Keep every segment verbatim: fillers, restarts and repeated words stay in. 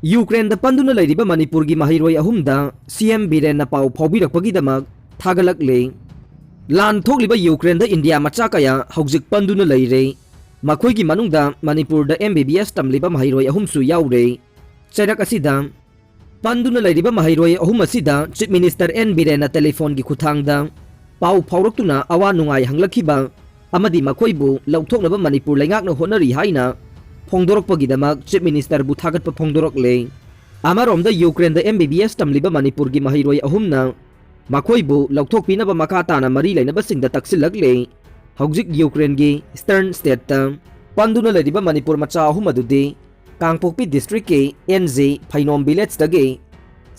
ꯌꯨꯀ꯭ꯔꯦꯟꯗ ꯄꯟꯗꯨꯅ ꯂꯩꯔꯤꯕ ꯃꯅꯤꯄꯨꯔꯒꯤ ꯃꯍꯩꯔꯣꯏ ꯑꯍꯨꯝꯗ ꯁꯤ ꯑꯦꯝ ꯕꯤꯔꯦꯟꯅ ꯄꯥꯎ ꯐꯥꯎꯕꯤꯔꯛꯄꯒꯤꯗꯃꯛ ꯊꯥꯒꯠꯂꯛꯂꯤ꯫ ꯂꯥꯟ ꯊꯣꯛꯂꯤꯕ ꯌꯨꯀ꯭ꯔꯦꯟꯗ ꯏꯟꯗꯤꯌꯥ ꯃꯆꯥ ꯀꯌꯥ ꯍꯧꯖꯤꯛ ꯄꯟꯗꯨꯅ ꯂꯩꯔꯦ꯫ ꯃꯈꯣꯏꯒꯤ ꯃꯅꯨꯡꯗ ꯃꯅꯤꯄꯨꯔꯗ ꯑꯦꯝ ꯕꯤ ꯕꯤ ꯑꯦꯁ ꯇꯝꯂꯤꯕ ꯃꯍꯩꯔꯣꯏ ꯑꯍꯨꯝꯁꯨ ꯌꯥꯎꯔꯦ꯫ ꯆꯩꯔꯛ ꯑꯁꯤꯗ ꯄꯟꯗꯨꯅ ꯂꯩꯔꯤꯕ ꯃꯍꯩꯔꯣꯏ ꯑꯍꯨꯝ ꯑꯁꯤꯗ ꯆꯤꯐ ꯃꯤꯅꯤꯁꯇꯔ ꯑꯦꯟ ꯕꯤꯔꯦꯟꯅ ꯇꯦꯂꯤꯐꯣꯟꯒꯤ ꯈꯨꯠꯊꯥꯡꯗ ꯄꯥꯎ ꯐꯥꯎꯔꯛꯇꯨꯅ ꯑꯋꯥ ꯅꯨꯡꯉꯥꯏ ꯍꯪꯂꯛꯈꯤꯕ ꯑꯃꯗꯤ ꯃꯈꯣꯏꯕꯨ ꯂꯧꯊꯣꯛꯅꯕ ꯃꯅꯤꯄꯨꯔ ꯂꯩꯉꯥꯛꯅ ꯍꯣꯠꯅꯔꯤ ꯍꯥꯏꯅ ꯐꯣꯡꯗꯣꯔꯛꯄꯒꯤꯗꯃꯛ ꯆꯤꯐ ꯃꯤꯅꯤꯁꯇꯔꯕꯨ ꯊꯥꯒꯠꯄ ꯐꯣꯡꯗꯣꯔꯛꯂꯦ꯫ ꯑꯃꯔꯣꯝꯗ ꯌꯨꯀ꯭ꯔꯦꯟꯗ ꯑꯦꯝ ꯕꯤ ꯕꯤ ꯑꯦꯁ ꯇꯝꯂꯤꯕ ꯃꯅꯤꯄꯨꯔꯒꯤ ꯃꯍꯩꯔꯣꯏ ꯑꯍꯨꯝꯅ ꯃꯈꯣꯏꯕꯨ ꯂꯧꯊꯣꯛꯄꯤꯅꯕ ꯃꯈꯥ ꯇꯥꯅ ꯃꯔꯤ ꯂꯩꯅꯕꯁꯤꯡꯗ ꯇꯛꯁꯤꯜꯂꯛꯂꯦ꯫ ꯍꯧꯖꯤꯛ ꯌꯨꯀ꯭ꯔꯦꯟꯒꯤ ꯏꯁꯇꯔꯟ ꯁ꯭ꯇꯦꯠꯇ ꯄꯟꯗꯨꯅ ꯂꯩꯔꯤꯕ ꯃꯅꯤꯄꯨꯔ ꯃꯆꯥ ꯑꯍꯨꯝ ꯑꯗꯨꯗꯤ ꯀꯥꯡꯄꯣꯛꯄꯤ ꯗꯤꯁꯇ꯭ꯔꯤꯛꯀꯤ ꯑꯦꯟ ꯖꯦ ꯐꯩꯅꯣꯝ ꯚꯤꯂꯦꯖꯇꯒꯤ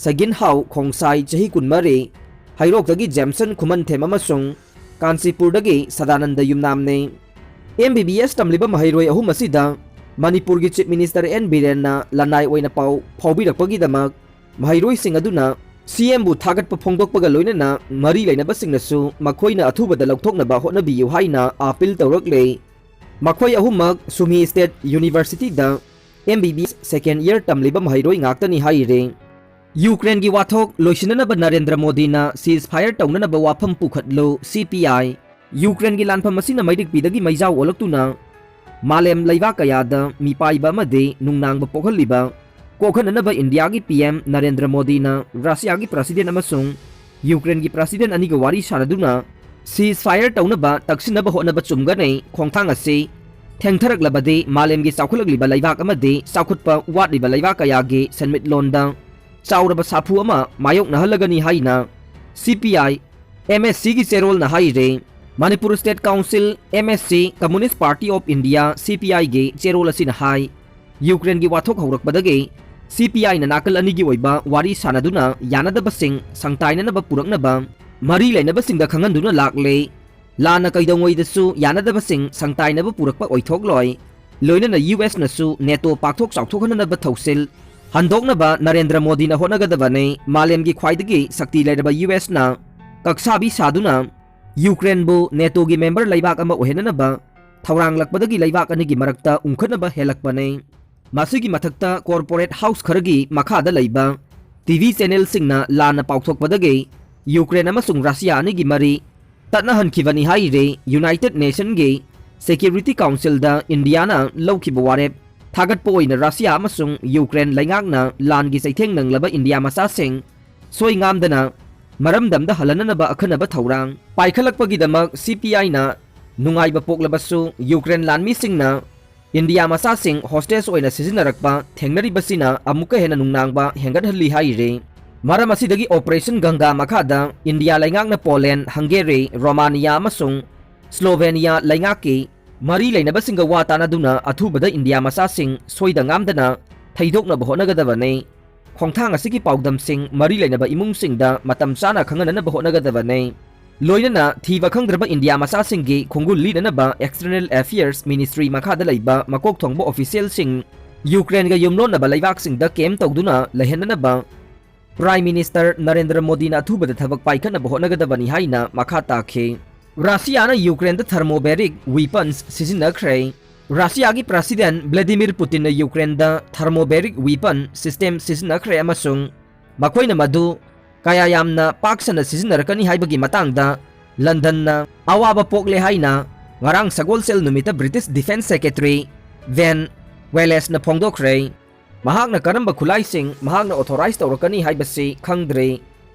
ꯁꯒꯤꯟꯍꯥꯎ ꯈꯣꯡꯁꯥꯏ, ꯆꯍꯤ ꯀꯨꯟꯃꯔꯤ, ꯍꯩꯔꯣꯛꯇꯒꯤ ꯖꯦꯝꯁꯟ ꯈꯨꯃꯟꯊꯦꯝ ꯑꯃꯁꯨꯡ ꯀꯥꯟꯆꯤꯄꯨꯔꯗꯒꯤ ꯁꯗꯥꯅꯟꯗ ꯌꯨꯝꯅꯥꯝꯅꯤ꯫ ꯑꯦꯝ ꯕꯤ ꯕꯤ ꯑꯦꯁ ꯇꯝꯂꯤꯕ ꯃꯍꯩꯔꯣꯏ ꯑꯍꯨꯝ ꯑꯁꯤꯗ ꯃꯅꯤꯄꯨꯔꯒꯤ ꯆꯤꯐ ꯃꯤꯅꯤꯁꯇꯔ ꯑꯦꯟ ꯕꯤꯔꯦꯟꯅ ꯂꯅꯥꯏ ꯑꯣꯏꯅ ꯄꯥꯎ ꯐꯥꯎꯕꯤꯔꯛꯄꯒꯤꯗꯃꯛ ꯃꯍꯩꯔꯣꯏꯁꯤꯡ ꯑꯗꯨꯅ ꯁꯤ ꯑꯦꯝꯕꯨ ꯊꯥꯒꯠꯄ ꯐꯣꯡꯗꯣꯛꯄꯒ ꯂꯣꯏꯅꯅ ꯃꯔꯤ ꯂꯩꯅꯕꯁꯤꯡꯅꯁꯨ ꯃꯈꯣꯏꯅ ꯑꯊꯨꯕꯗ ꯂꯧꯊꯣꯛꯅꯕ ꯍꯣꯠꯅꯕꯤꯌꯨ ꯍꯥꯏꯅ ꯑꯥꯄꯤꯜ ꯇꯧꯔꯛꯂꯦ꯫ ꯃꯈꯣꯏ ꯑꯍꯨꯝꯃꯛ ꯁꯨꯃꯤ ꯁ꯭ꯇꯦꯠ ꯌꯨꯅꯤꯚꯔꯁꯤꯇꯤꯗ ꯑꯦꯝ ꯕꯤ ꯕꯤ ꯑꯦꯁ ꯁꯦꯀꯦꯟ ꯏꯌꯔ ꯇꯝꯂꯤꯕ ꯃꯍꯩꯔꯣꯏ ꯉꯥꯛꯇꯅꯤ ꯍꯥꯏꯔꯦ꯫ ꯌꯨꯀ꯭ꯔꯦꯟꯒꯤ ꯋꯥꯊꯣꯛ ꯂꯣꯏꯁꯤꯟꯅꯅꯕ ꯅꯔꯦꯟꯗ꯭ꯔ ꯃꯣꯗꯤꯅ ceasefire ꯇꯧꯅꯅꯕ ꯋꯥꯐꯝ ꯄꯨꯈꯠꯂꯨ, ꯁꯤ ꯄꯤ ꯑꯥꯏ꯫ ꯌꯨꯀ꯭ꯔꯦꯟꯒꯤ ꯂꯥꯟꯐꯝ ꯑꯁꯤꯅ ꯃꯩꯔꯤꯛ ꯄꯤꯗꯒꯤ ꯃꯩꯖꯥꯎ ꯑꯣꯜꯂꯛꯇꯨꯅ ꯃꯥꯂꯦꯝ ꯂꯩꯕꯥꯛ ꯀꯌꯥꯗ ꯃꯤꯄꯥꯏꯕ ꯑꯃꯗꯤ ꯅꯨꯡꯅꯥꯡꯕ ꯄꯣꯛꯍꯜꯂꯤꯕ ꯀꯣꯛꯍꯟꯅꯅꯕ ꯏꯟꯗꯤꯌꯥꯒꯤ ꯄꯤ ꯑꯦꯝ ꯅꯔꯦꯟꯗ꯭ꯔ ꯃꯣꯗꯤꯅ ꯔꯁꯤꯌꯥꯒꯤ ꯄ꯭ꯔꯁꯤꯗꯦꯟ ꯑꯃꯁꯨꯡ ꯌꯨꯀ꯭ꯔꯦꯟꯒꯤ ꯄ꯭ꯔꯁꯤꯗꯦꯟ ꯑꯅꯤꯒ ꯋꯥꯔꯤ ꯁꯥꯅꯗꯨꯅ ceasefire ꯇꯧꯅꯕ ꯇꯛꯁꯤꯟꯅꯕ ꯍꯣꯠꯅꯕ ꯆꯨꯝꯒꯅꯤ꯫ ꯈꯣꯡꯊꯥꯡ ꯑꯁꯤ ꯊꯦꯡꯊꯔꯛꯂꯕꯗꯤ ꯃꯥꯂꯦꯝꯒꯤ ꯆꯥꯎꯈꯠꯂꯛꯂꯤꯕ ꯂꯩꯕꯥꯛ ꯑꯃꯗꯤ ꯆꯥꯎꯈꯠꯄ ꯋꯥꯠꯂꯤꯕ ꯂꯩꯕꯥꯛ ꯀꯌꯥꯒꯤ ꯁꯦꯟꯃꯤꯠꯂꯣꯟꯗ ꯆꯥꯎꯔꯕ ꯁꯥꯐꯨ ꯑꯃ ꯃꯥꯌꯣꯛꯅꯍꯜꯂꯒꯅꯤ ꯍꯥꯏꯅ ꯁꯤ ꯄꯤ ꯑꯥꯏ ꯑꯦꯝ ꯑꯦꯁ ꯁꯤꯒꯤ ꯆꯦꯔꯣꯜꯅ ꯍꯥꯏꯔꯦ꯫ Manipur state council, M S C, communist party of India, ꯁꯤ ꯄꯤ ꯑꯥꯏꯒꯤ ꯆꯦꯔꯣꯜ ꯑꯁꯤꯅ ꯍꯥꯏ, ꯌꯨꯀ꯭ꯔꯦꯟꯒꯤ ꯋꯥꯊꯣꯛ ꯍꯧꯔꯛꯄꯗꯒꯤ ꯁꯤ ꯄꯤ ꯑꯥꯏꯅ ꯅꯥꯀꯜ ꯑꯅꯤꯒꯤ ꯑꯣꯏꯕ ꯋꯥꯔꯤ ꯁꯥꯅꯗꯨꯅ ꯌꯥꯅꯗꯕꯁꯤꯡ ꯁꯪꯇꯥꯏꯅꯅꯕ ꯄꯨꯔꯛꯅꯕ ꯃꯔꯤ ꯂꯩꯅꯕꯁꯤꯡꯗ ꯈꯪꯍꯟꯗꯨꯅ ꯂꯥꯛꯂꯦ꯫ ꯂꯥꯟꯅ ꯀꯩꯗꯧꯉꯩꯗꯁꯨ ꯌꯥꯅꯗꯕꯁꯤꯡ ꯁꯪꯇꯥꯏꯅꯕ ꯄꯨꯔꯛꯄ ꯑꯣꯏꯊꯣꯛꯂꯣꯏ꯫ ꯂꯣꯏꯅꯅ ꯌꯨ ꯑꯦꯁꯅꯁꯨ ꯅꯦꯇꯣ ꯄꯥꯛꯊꯣꯛ ꯆꯥꯎꯊꯣꯛꯍꯟꯅꯅꯕ ꯊꯧꯁꯤꯜ ꯍꯟꯗꯣꯛꯅꯕ ꯅꯔꯦꯟꯗ꯭ꯔ ꯃꯣꯗꯤꯅ ꯍꯣꯠꯅꯒꯗꯕꯅꯤ꯫ ꯃꯥꯂꯦꯝꯒꯤ ꯈ꯭ꯋꯥꯏꯗꯒꯤ ꯁꯛꯇꯤ ꯂꯩꯔꯕ ꯌꯨ ꯑꯦꯁꯅ ꯀꯛꯁꯥꯕꯤ ꯁꯥꯗꯨꯅ ꯌꯨꯀ꯭ꯔꯦꯟꯕꯨ ꯅꯦꯇꯣꯒꯤ ꯃꯦꯝꯕꯔ ꯂꯩꯕꯥꯛ ꯑꯃ ꯑꯣꯏꯍꯟꯅꯅꯕ ꯊꯧꯔꯥꯡꯂꯛꯄꯗꯒꯤ ꯂꯩꯕꯥꯛ ꯑꯅꯤꯒꯤ ꯃꯔꯛꯇ ꯎꯪꯈꯠꯅꯕ ꯍꯦꯜꯂꯛꯄꯅꯤ꯫ ꯃꯁꯤꯒꯤ ꯃꯊꯛꯇ corporate house ꯈꯔꯒꯤ ꯃꯈꯥꯗ ꯂꯩꯕ T V channelꯁꯤꯡꯅ ꯂꯥꯟꯅ ꯄꯥꯎꯊꯣꯛꯄꯗꯒꯤ ꯌꯨꯀ꯭ꯔꯦꯟ ꯑꯃꯁꯨꯡ ꯔꯁꯤꯌꯥ ꯑꯅꯤꯒꯤ ꯃꯔꯤ ꯇꯠꯅꯍꯟꯈꯤꯕꯅꯤ ꯍꯥꯏꯔꯤ꯫ United Nationꯒꯤ Security Councilꯗ ꯏꯟꯗꯤꯌꯥꯅ ꯂꯧꯈꯤꯕ ꯋꯥꯔꯦꯞ ꯊꯥꯒꯠꯄ ꯑꯣꯏꯅ ꯔꯁꯤꯌꯥ ꯑꯃꯁꯨꯡ ꯌꯨꯀ꯭ꯔꯦꯟ ꯂꯩꯉꯥꯛꯅ ꯂꯥꯟꯒꯤ ꯆꯩꯊꯦꯡ ꯅꯪꯂꯕ ꯏꯟꯗꯤꯌꯥ ꯃꯆꯥꯁꯤꯡ ꯁꯣꯏ ꯉꯥꯝꯗꯅ ꯃꯔꯝꯗꯝꯗ ꯍꯜꯍꯟꯅꯅꯕ ꯑꯈꯟꯅꯕ ꯊꯧꯔꯥꯡ ꯄꯥꯏꯈꯠꯂꯛꯄꯒꯤꯗꯃꯛ C P Iꯅ ꯅꯨꯡꯉꯥꯏꯕ ꯄꯣꯛꯂꯕꯁꯨ, ꯌꯨꯀ꯭ꯔꯦꯟ ꯂꯥꯟꯃꯤꯁꯤꯡꯅ ꯏꯟꯗꯤꯌꯥ ꯃꯆꯥꯁꯤꯡ hostage ꯑꯣꯏꯅ ꯁꯤꯖꯤꯟꯅꯔꯛꯄ ꯊꯦꯡꯅꯔꯤꯕꯁꯤꯅ ꯑꯃꯨꯛꯀ ꯍꯦꯟꯅ ꯅꯨꯡꯅꯥꯡꯕ ꯍꯦꯟꯒꯠꯍꯜꯂꯤ ꯍꯥꯏꯔꯤ꯫ ꯃꯔꯝ ꯑꯁꯤꯗꯒꯤ Operation Ganga ꯃꯈꯥꯗ ꯏꯟꯗꯤꯌꯥ ꯂꯩꯉꯥꯛꯅ Poland, Hungary, Romania ꯑꯃꯁꯨꯡ Slovenia ꯂꯩꯉꯥꯛꯀꯤ ꯃꯔꯤ ꯂꯩꯅꯕꯁꯤꯡꯒ ꯋꯥ ꯇꯥꯅꯗꯨꯅ ꯑꯊꯨꯕꯗ ꯏꯟꯗꯤꯌꯥ ꯃꯆꯥꯁꯤꯡ ꯁꯣꯏꯗ ꯉꯥꯝꯗꯅ ꯊꯩꯗꯣꯛꯅꯕ ꯍꯣꯠꯅꯒꯗꯕꯅꯤ꯫ ꯈꯣꯡꯊꯥꯡ ꯑꯁꯤꯒꯤ ꯄꯥꯎꯗꯝꯁꯤꯡ ꯃꯔꯤ ꯂꯩꯅꯕ ꯏꯃꯨꯡꯁꯤꯡꯗ ꯃꯇꯝ ꯆꯥꯅ ꯈꯪꯍꯟꯅꯅꯕ ꯍꯣꯠꯅꯒꯗꯕꯅꯤ꯫ ꯂꯣꯏꯅꯅ ꯊꯤꯕ ꯈꯪꯗ꯭ꯔꯕ ꯏꯟꯗꯤꯌꯥ ꯃꯆꯥꯁꯤꯡꯒꯤ ꯈꯣꯡꯒꯨꯜ ꯂꯤꯅꯅꯕ External Affairs Ministry ꯃꯈꯥꯗ ꯂꯩꯕ ꯃꯀꯣꯛ ꯊꯣꯡꯕ officialꯁꯤꯡ ꯌꯨꯀ꯭ꯔꯦꯟꯒ ꯌꯨꯝꯂꯣꯟꯅꯕ ꯂꯩꯕꯥꯛꯁꯤꯡꯗ camp ꯇꯧꯗꯨꯅ ꯂꯩꯍꯟꯅꯅꯕ Prime Minister ꯅꯔꯦꯟꯗ꯭ꯔ ꯃꯣꯗꯤꯅ ꯑꯊꯨꯕꯗ ꯊꯕꯛ ꯄꯥꯏꯈꯠꯅꯕ ꯍꯣꯠꯅꯒꯗꯕꯅꯤ ꯍꯥꯏꯅ ꯃꯈꯥ ꯇꯥꯈꯤ꯫ ꯔꯁꯤꯌꯥꯅ ꯌꯨꯀ꯭ꯔꯦꯟꯗ thermobaric weapons ꯁꯤꯖꯤꯟꯅꯈ꯭ꯔꯦ꯫ ꯔꯁꯤꯌꯥꯒꯤ President Vladimir Putinꯅ ꯌꯨꯀ꯭ꯔꯦꯟꯗ thermobaric weapon system ꯁꯤꯖꯤꯟꯅꯈ꯭ꯔꯦ ꯑꯃꯁꯨꯡ ꯃꯈꯣꯏꯅ ꯃꯗꯨ ꯀꯌꯥ ꯌꯥꯝꯅ ꯄꯥꯛ ꯁꯟꯅ ꯁꯤꯖꯤꯟꯅꯔꯛꯀꯅꯤ ꯍꯥꯏꯕꯒꯤ ꯃꯇꯥꯡꯗ ꯂꯟꯗꯟꯅ ꯑꯋꯥꯕ ꯄꯣꯛꯂꯦ ꯍꯥꯏꯅ ꯉꯔꯥꯡ ꯁꯒꯣꯜꯁꯦꯜ ꯅꯨꯃꯤꯠꯇ British Defence Secretary Ben Wallaceꯅ ꯐꯣꯡꯗꯣꯛꯈ꯭ꯔꯦ꯫ ꯃꯍꯥꯛꯅ ꯀꯔꯝꯕ ꯈꯨꯠꯂꯥꯏꯁꯤꯡ ꯃꯍꯥꯛꯅ authorize ꯇꯧꯔꯛꯀꯅꯤ ꯍꯥꯏꯕꯁꯤ ꯈꯪꯗ꯭ꯔꯤ꯫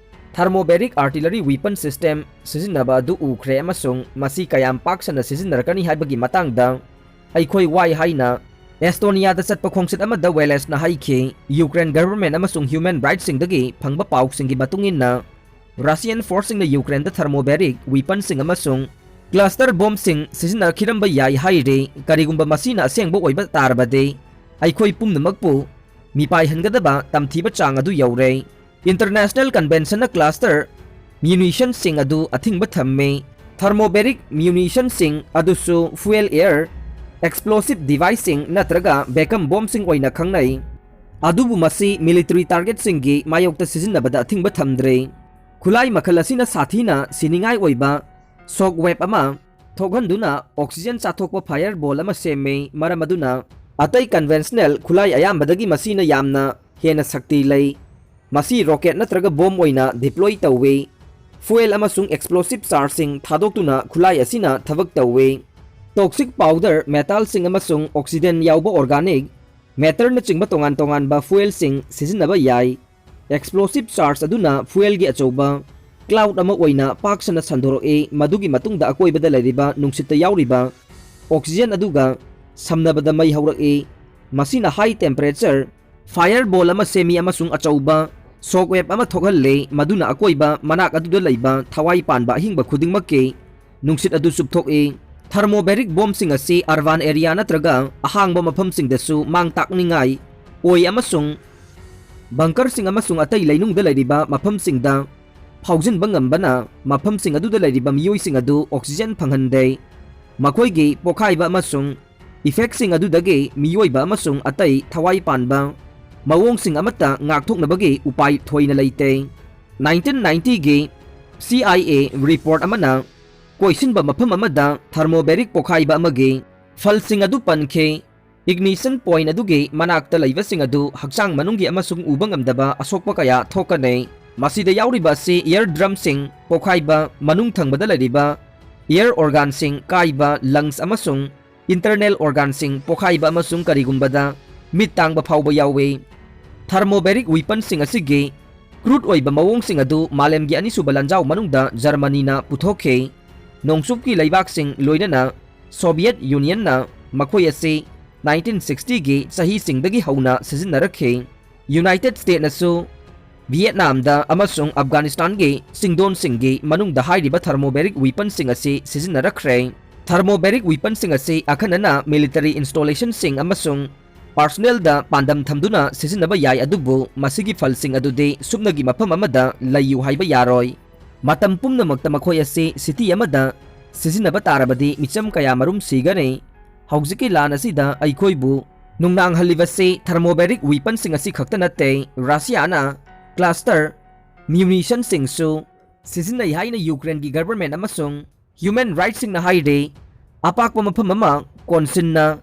Thermobaric artillery weapon system ꯁꯤꯖꯤꯟꯅꯕ ꯑꯗꯨ ꯎꯈ꯭ꯔꯦ ꯑꯃꯁꯨꯡ ꯃꯁꯤ ꯀꯌꯥꯝ ꯄꯥꯛ ꯁꯟꯅ ꯁꯤꯖꯤꯟꯅꯔꯛꯀꯅꯤ ꯍꯥꯏꯕꯒꯤ ꯃꯇꯥꯡꯗ ꯑꯩꯈꯣꯏ ꯋꯥꯏ ꯍꯥꯏꯅ ꯑꯦꯁꯇꯣꯅꯤꯌꯥꯗ ꯆꯠꯄ ꯈꯣꯡꯆꯠ ꯑꯃꯗ ꯋꯦꯂꯦꯁꯅ ꯍꯥꯏꯈꯤ꯫ ꯌꯨꯀ꯭ꯔꯦꯟ government ꯑꯃꯁꯨꯡ human rightꯁꯤꯡꯗꯒꯤ ꯐꯪꯕ ꯄꯥꯎꯁꯤꯡꯒꯤ ꯃꯇꯨꯡ ꯏꯟꯅ, Russian forceꯁꯤꯡꯅ ꯌꯨꯀ꯭ꯔꯦꯟꯗ thermobaric weaponꯁꯤꯡ ꯑꯃꯁꯨꯡ cluster bombꯁꯤꯡ ꯁꯤꯖꯤꯟꯅꯈꯤꯔꯝꯕ ꯌꯥꯏ ꯍꯥꯏꯔꯤ꯫ ꯀꯔꯤꯒꯨꯝꯕ ꯃꯁꯤꯅ ꯑꯁꯦꯡꯕ ꯑꯣꯏꯕ ꯇꯥꯔꯕꯗꯤ, ꯑꯩꯈꯣꯏ ꯄꯨꯝꯅꯃꯛꯄꯨ ꯃꯤꯄꯥꯏꯍꯟꯒꯗꯕ ꯇꯝꯊꯤꯕ ꯆꯥꯡ ꯑꯗꯨ ꯌꯧꯔꯦ꯫ International Conventionꯅ cluster munitionꯁꯤꯡ ꯑꯗꯨ ꯑꯊꯤꯡꯕ ꯊꯝꯃꯤ꯫ Thermobaric munitionꯁꯤꯡ ꯑꯗꯨꯁꯨ fuel air explosive deviceꯁꯤꯡ ꯅꯠꯇ꯭ꯔꯒ vacuum bombꯁꯤꯡ ꯑꯣꯏꯅ ꯈꯪꯅꯩ, ꯑꯗꯨꯕꯨ ꯃꯁꯤ military targetꯁꯤꯡꯒꯤ ꯃꯥꯌꯣꯛꯇ ꯁꯤꯖꯤꯟꯅꯕꯗ ꯑꯊꯤꯡꯕ ꯊꯝꯗ꯭ꯔꯤ꯫ ꯈꯨꯠꯂꯥꯏ ꯃꯈꯜ ꯑꯁꯤꯅ ꯁꯥꯊꯤꯅ ꯁꯤꯅꯤꯡꯉꯥꯏ ꯑꯣꯏꯕ shock wave ꯑꯃ ꯊꯣꯛꯍꯟꯗꯨꯅ oxygen ꯆꯥꯊꯣꯛꯄ fireball ꯑꯃ ꯁꯦꯝꯃꯤ, ꯃꯔꯝ ꯑꯗꯨꯅ ꯑꯇꯩ conventional ꯈꯨꯠꯂꯥꯏ ꯑꯌꯥꯝꯕꯗꯒꯤ ꯃꯁꯤꯅ ꯌꯥꯝꯅ ꯍꯦꯟꯅ ꯁꯛꯇꯤ ꯂꯩ꯫ ꯃꯁꯤ rocket ꯅꯠꯇ꯭ꯔꯒ bomb ꯑꯣꯏꯅ deploy ꯇꯧꯏ꯫ Fuel ꯑꯃꯁꯨꯡ explosive chargeꯁꯤꯡ ꯊꯥꯗꯣꯛꯇꯨꯅ ꯈꯨꯠꯂꯥꯏ ꯑꯁꯤꯅ ꯊꯕꯛ ꯇꯧꯏ꯫ Toxic powder, metalꯁꯤꯡ ꯑꯃꯁꯨꯡ oxygen ꯌꯥꯎꯕ organic matterꯅꯆꯤꯡꯕ ꯇꯣꯉꯥꯟ ꯇꯣꯉꯥꯟꯕ fuelꯁꯤꯡ ꯁꯤꯖꯤꯟꯅꯕ ꯌꯥꯏ꯫ Explosive charge ꯑꯗꯨꯅ fuelꯒꯤ ꯑꯆꯧꯕ cloud ꯑꯃ ꯑꯣꯏꯅ ꯄꯥꯛ ꯁꯟꯅ ꯁꯟꯗꯣꯔꯛꯏ, ꯃꯗꯨꯒꯤ ꯃꯇꯨꯡꯗ ꯑꯀꯣꯏꯕꯗ ꯂꯩꯔꯤꯕ ꯅꯨꯡꯁꯤꯠꯇ ꯌꯥꯎꯔꯤꯕ oxygen ꯑꯗꯨꯒ ꯁꯝꯅꯕꯗ ꯃꯩ ꯍꯧꯔꯛꯏ꯫ ꯃꯁꯤꯅ high temperature fireball ꯑꯃ ꯁꯦꯝꯃꯤ ꯑꯃꯁꯨꯡ ꯑꯆꯧꯕ shockwave ꯑꯃ ꯊꯣꯛꯍꯜꯂꯤ, ꯃꯗꯨꯅ ꯑꯀꯣꯏꯕ ꯃꯅꯥꯛ ꯑꯗꯨꯗ ꯂꯩꯕ ꯊꯋꯥꯏ ꯄꯥꯟꯕ ꯑꯍꯤꯡꯕ ꯈꯨꯗꯤꯡꯃꯛꯀꯤ ꯅꯨꯡꯁꯤꯠ ꯑꯗꯨ ꯆꯨꯞꯊꯣꯛꯏ꯫ Thermobaric bombꯁꯤꯡ ꯑꯁꯤ urban area ꯅꯠꯇ꯭ꯔꯒ ꯑꯍꯥꯡꯕ ꯃꯐꯝꯁꯤꯡꯗꯁꯨ ꯃꯥꯡ ꯇꯥꯛꯅꯤꯡꯉꯥꯏ ꯑꯣꯏ, ꯑꯃꯁꯨꯡ bunkerꯁꯤꯡ ꯑꯃꯁꯨꯡ ꯑꯇꯩ ꯂꯩꯅꯨꯡꯗ ꯂꯩꯔꯤꯕ ꯃꯐꯝꯁꯤꯡꯗ ꯐꯥꯎꯖꯤꯟꯕ ꯉꯝꯕꯅ ꯃꯐꯝꯁꯤꯡ ꯑꯗꯨꯗ ꯂꯩꯔꯤꯕ ꯃꯤꯑꯣꯏꯁꯤꯡ ꯑꯗꯨ oxygen ꯐꯪꯍꯟꯗꯦ꯫ ꯃꯈꯣꯏꯒꯤ ꯄꯣꯈꯥꯏꯕ ꯑꯃꯁꯨꯡ effectꯁꯤꯡ ꯑꯗꯨꯗꯒꯤ ꯃꯤꯑꯣꯏꯕ ꯑꯃꯁꯨꯡ ꯑꯇꯩ ꯊꯋꯥꯏ ꯄꯥꯟꯕ ꯃꯑꯣꯡꯁꯤꯡ ꯑꯃꯠꯇ ꯉꯥꯛꯊꯣꯛꯅꯕꯒꯤ ꯎꯄꯥꯏ ꯊꯣꯏꯅ ꯂꯩꯇꯦ꯫ Nineteen ninetyꯒꯤ C I A report ꯑꯃꯅ ꯀꯣꯏꯁꯤꯟꯕ ꯃꯐꯝ ꯑꯃꯗ thermobaric ꯄꯣꯈꯥꯏꯕ ꯑꯃꯒꯤ ꯐꯜꯁꯤꯡ ꯑꯗꯨ ꯄꯟꯈꯤ꯫ Ignition point ꯑꯗꯨꯒꯤ ꯃꯅꯥꯛꯇ ꯂꯩꯕꯁꯤꯡ ꯑꯗꯨ ꯍꯛꯆꯥꯡ ꯃꯅꯨꯡꯒꯤ ꯑꯃꯁꯨꯡ ꯎꯕ ꯉꯝꯗꯕ ꯑꯁꯣꯛꯄ ꯀꯌꯥ ꯊꯣꯛꯀꯅꯤ꯫ ꯃꯁꯤꯗ ꯌꯥꯎꯔꯤꯕ ꯑꯁꯤ ear drumꯁꯤꯡ ꯄꯣꯈꯥꯏꯕ, ꯃꯅꯨꯡ ꯊꯪꯕꯗ ꯂꯩꯔꯤꯕ ear organꯁꯤꯡ ꯀꯥꯏꯕ, lungs ꯑꯃꯁꯨꯡ internal organꯁꯤꯡ ꯄꯣꯈꯥꯏꯕ ꯑꯃꯁꯨꯡ ꯀꯔꯤꯒꯨꯝꯕꯗ ꯃꯤꯠ ꯇꯥꯡꯕ ꯐꯥꯎꯕ ꯌꯥꯎꯏ꯫ Thermobaric weaponꯁꯤꯡ ꯑꯁꯤꯒꯤ crude ꯑꯣꯏꯕ ꯃꯑꯣꯡꯁꯤꯡ ꯑꯗꯨ ꯃꯥꯂꯦꯝꯒꯤ ꯑꯅꯤꯁꯨꯕ ꯂꯥꯟꯖꯥꯎ ꯃꯅꯨꯡꯗ ꯖꯔꯃꯅꯤꯅ ꯄꯨꯊꯣꯛꯈꯤ꯫ ꯅꯣꯡꯆꯨꯞꯀꯤ ꯂꯩꯕꯥꯛꯁꯤꯡ, ꯂꯣꯏꯅꯅ Soviet Unionꯅ ꯃꯈꯣꯏ ꯑꯁꯤ nineteen sixtyꯒꯤ ꯆꯍꯤꯁꯤꯡꯗꯒꯤ ꯍꯧꯅ ꯁꯤꯖꯤꯟꯅꯔꯛꯈꯤ꯫ United Statesꯅꯁꯨ Vietnamꯗ ꯑꯃꯁꯨꯡ Afghanistanꯒꯤ ꯆꯤꯡꯗꯣꯟꯁꯤꯡꯒꯤ ꯃꯅꯨꯡꯗ ꯍꯥꯏꯔꯤꯕ thermobaric weaponꯁꯤꯡ ꯑꯁꯤ ꯁꯤꯖꯤꯟꯅꯔꯛꯈ꯭ꯔꯦ꯫ Thermobaric weaponꯁꯤꯡ ꯑꯁꯤ ꯑꯈꯟꯅꯅ military installationꯁꯤꯡ ꯑꯃꯁꯨꯡ personnelꯗ ꯄꯥꯟꯗꯝ ꯊꯝꯗꯨꯅ ꯁꯤꯖꯤꯟꯅꯕ ꯌꯥꯏ, ꯑꯗꯨꯕꯨ ꯃꯁꯤꯒꯤ ꯐꯜꯁꯤꯡ ꯑꯗꯨꯗꯤ ꯁꯨꯞꯅꯒꯤ ꯃꯐꯝ ꯑꯃꯗ ꯂꯩꯌꯨ ꯍꯥꯏꯕ ꯌꯥꯔꯣꯏ꯫ ꯃꯇꯝ ꯄꯨꯝꯅꯃꯛꯇ ꯃꯈꯣꯏ ꯑꯁꯤ city ꯑꯃꯗ ꯁꯤꯖꯤꯟꯅꯕ ꯇꯥꯔꯕꯗꯤ ꯃꯤꯆꯝ ꯀꯌꯥ ꯃꯔꯨꯝ ꯁꯤꯒꯅꯤ꯫ ꯍꯧꯖꯤꯛꯀꯤ ꯂꯥꯟ ꯑꯁꯤꯗ ꯑꯩꯈꯣꯏꯕꯨ ꯅꯨꯡꯅꯥꯡꯍꯜꯂꯤꯕꯁꯤ thermobaric weaponꯁꯤꯡ ꯑꯁꯤ ꯈꯛꯇ ꯅꯠꯇꯦ꯫ ꯔꯁꯤꯌꯥꯅ cluster munitionꯁꯤꯡꯁꯨ ꯁꯤꯖꯤꯟꯅꯩ ꯍꯥꯏꯅ Ukraineꯒꯤ government ꯑꯃꯁꯨꯡ human rightsꯁꯤꯡꯅ ꯍꯥꯏꯔꯤ꯫ ꯑꯄꯥꯛꯄ ꯃꯐꯝ ꯑꯃ ꯀꯣꯟꯁꯤꯟꯅ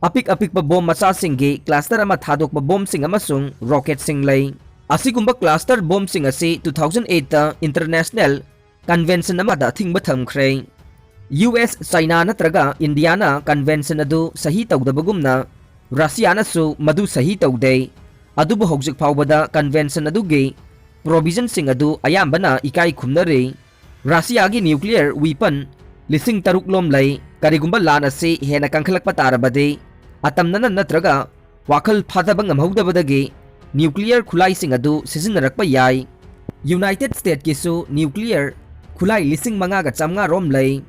ꯑꯄꯤꯛ ꯑꯄꯤꯛꯄ ꯕꯣꯝ ꯃꯆꯥꯁꯤꯡꯒꯤ cluster ꯑꯃ ꯊꯥꯗꯣꯛꯄ ꯕꯣꯝꯁꯤꯡ ꯑꯃꯁꯨꯡ ꯔꯣꯀꯦꯠꯁꯤꯡ ꯂꯩ꯫ ꯑꯁꯤꯒꯨꯝꯕ cluster ꯕꯣꯝꯁꯤꯡ ꯑꯁꯤ two thousand eight ꯇ international convention ꯑꯃꯗ ꯑꯊꯤꯡꯕ ꯊꯝꯈ꯭ꯔꯦ꯫ ꯌꯨ ꯑꯦꯁ, ꯆꯥꯏꯅꯥ ꯅꯠꯇ꯭ꯔꯒ ꯏꯟꯗꯤꯌꯥꯅ convention ꯑꯗꯨ ꯁꯍꯤ ꯇꯧꯗꯕꯒꯨꯝꯅ ꯔꯁꯤꯌꯥꯅꯁꯨ ꯃꯗꯨ ꯁꯍꯤ ꯇꯧꯗꯦ꯫ ꯑꯗꯨꯕꯨ ꯍꯧꯖꯤꯛ ꯐꯥꯎꯕꯗ convention ꯑꯗꯨꯒꯤ provisionꯁꯤꯡ ꯑꯗꯨ ꯑꯌꯥꯝꯕꯅ ꯏꯀꯥꯏ ꯈꯨꯝꯅꯔꯤ꯫ ꯔꯁꯤꯌꯥꯒꯤ nuclear weapon ꯂꯤꯁꯤꯡ ꯇꯔꯨꯛ ꯂꯣꯝ ꯂꯩ꯫ ꯀꯔꯤꯒꯨꯝꯕ ꯂꯥꯟ ꯑꯁꯤ ꯍꯦꯟꯅ ꯀꯟꯈꯠꯂꯛꯄ ꯇꯥꯔꯕꯗꯤ, ꯑꯇꯝꯅꯅ ꯅꯠꯇ꯭ꯔꯒ ꯋꯥꯈꯜ ꯐꯥꯊꯕ ꯉꯝꯍꯧꯗꯕꯗꯒꯤ nuclear ꯈꯨꯠꯂꯥꯏꯁꯤꯡ ꯑꯗꯨ ꯁꯤꯖꯤꯟꯅꯔꯛꯄ ꯌꯥꯏ꯫ United Statesꯀꯤꯁꯨ nuclear ꯈꯨꯠꯂꯥꯏ ꯂꯤꯁꯤꯡ ꯃꯉꯥꯒ ꯆꯥꯝꯃꯉꯥ ꯔꯣꯝ ꯂꯩ꯫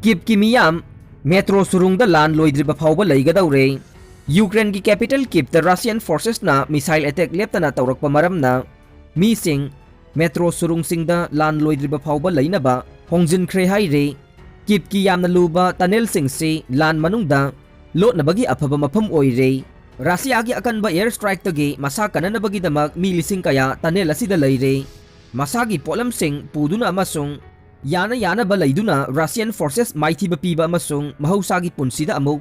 ꯀꯤꯞꯀꯤ ꯃꯤꯌꯥꯝ ꯃꯦꯇ꯭ꯔꯣ ꯁꯨꯔꯨꯡꯗ ꯂꯥꯟ ꯂꯣꯏꯗ꯭ꯔꯤꯕ ꯐꯥꯎꯕ ꯂꯩꯒꯗꯧꯔꯦ꯫ ꯌꯨꯀ꯭ꯔꯦꯟꯒꯤ capital ꯀꯤꯞꯇ Russian forcesꯅ missile attack ꯂꯦꯞꯇꯅ ꯇꯧꯔꯛꯄ ꯃꯔꯝꯅ ꯃꯤꯁꯤꯡ ꯃꯦꯇ꯭ꯔꯣ ꯁꯨꯔꯨꯡꯁꯤꯡꯗ ꯂꯥꯟ ꯂꯣꯏꯗ꯭ꯔꯤꯕ ꯐꯥꯎꯕ ꯂꯩꯅꯕ ꯍꯣꯡꯖꯤꯟꯈ꯭ꯔꯦ ꯍꯥꯏꯔꯤ꯫ ꯀꯤꯞꯀꯤ ꯌꯥꯝꯅ ꯂꯨꯕ tunnelꯁꯤꯡꯁꯤ ꯂꯥꯟ ꯃꯅꯨꯡꯗ ꯂꯣꯠꯅꯕꯒꯤ ꯑꯐꯕ ꯃꯐꯝ ꯑꯣꯏꯔꯦ꯫ ꯔꯁꯤꯌꯥꯒꯤ ꯑꯀꯟꯕ air strikeꯇꯒꯤ ꯃꯁꯥ ꯀꯟꯅꯅꯕꯒꯤꯗꯃꯛ ꯃꯤ ꯂꯤꯁꯤꯡ ꯀꯌꯥ tunnel ꯑꯁꯤꯗ ꯂꯩꯔꯦ꯫ ꯃꯁꯥꯒꯤ ꯄꯣꯠꯂꯝꯁꯤꯡ ꯄꯨꯗꯨꯅ ꯑꯃꯁꯨꯡ ꯌꯥꯅ ꯌꯥꯅꯕ ꯂꯩꯗꯨꯅ Russian forces ꯃꯥꯏꯊꯤꯕ ꯄꯤꯕ ꯑꯃꯁꯨꯡ ꯃꯍꯧꯁꯥꯒꯤ ꯄꯨꯟꯁꯤꯗ ꯑꯃꯨꯛ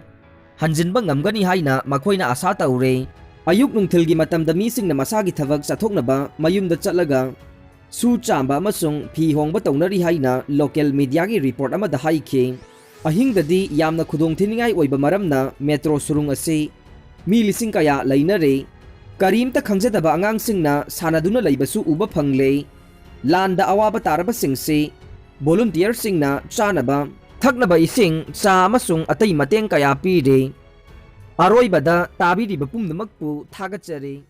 ꯍꯟꯖꯤꯟꯕ ꯉꯝꯒꯅꯤ ꯍꯥꯏꯅ ꯃꯈꯣꯏꯅ ꯑꯁꯥ ꯇꯧꯔꯦ꯫ ꯑꯌꯨꯛ ꯅꯨꯡꯊꯤꯜꯒꯤ ꯃꯇꯝꯗ ꯃꯤꯁꯤꯡꯅ ꯃꯁꯥꯒꯤ ꯊꯕꯛ ꯆꯠꯊꯣꯛꯅꯕ ꯃꯌꯨꯝꯗ ꯆꯠꯂꯒ ꯁꯨ ꯆꯥꯝꯕ ꯑꯃꯁꯨꯡ ꯐꯤ ꯍꯣꯡꯕ ꯇꯧꯅꯔꯤ ꯍꯥꯏꯅ local mediaꯒꯤ report ꯑꯃꯗ ꯍꯥꯏꯈꯤ꯫ ꯑꯍꯤꯡꯗꯗꯤ ꯌꯥꯝꯅ ꯈꯨꯗꯣꯡꯊꯤꯅꯤꯡꯉꯥꯏ ꯑꯣꯏꯕ ꯃꯔꯝꯅ ꯃꯦꯇ꯭ꯔꯣ ꯁꯨꯔꯨꯡ ꯑꯁꯤ ꯃꯤ ꯂꯤꯁꯤꯡ ꯀꯌꯥ ꯂꯩꯅꯔꯦ꯫ ꯀꯔꯤꯝꯇ ꯈꯪꯖꯗꯕ ꯑꯉꯥꯡꯁꯤꯡꯅ ꯁꯥꯟꯅꯗꯨꯅ ꯂꯩꯕꯁꯨ ꯎꯕ ꯐꯪꯂꯦ꯫ ꯂꯥꯟꯗ ꯑꯋꯥꯕ ꯇꯥꯔꯕꯁꯤꯡꯁꯤ volunteerꯁꯤꯡꯅ ꯆꯥꯅꯕ, ꯊꯛꯅꯕ ꯏꯁꯤꯡ, ꯆꯥ ꯑꯃꯁꯨꯡ ꯑꯇꯩ ꯃꯇꯦꯡ ꯀꯌꯥ ꯄꯤꯔꯦ꯫ ꯑꯔꯣꯏꯕꯗ ꯇꯥꯕꯤꯔꯤꯕ ꯄꯨꯝꯅꯃꯛꯄꯨ ꯊꯥꯒꯠꯆꯔꯤ꯫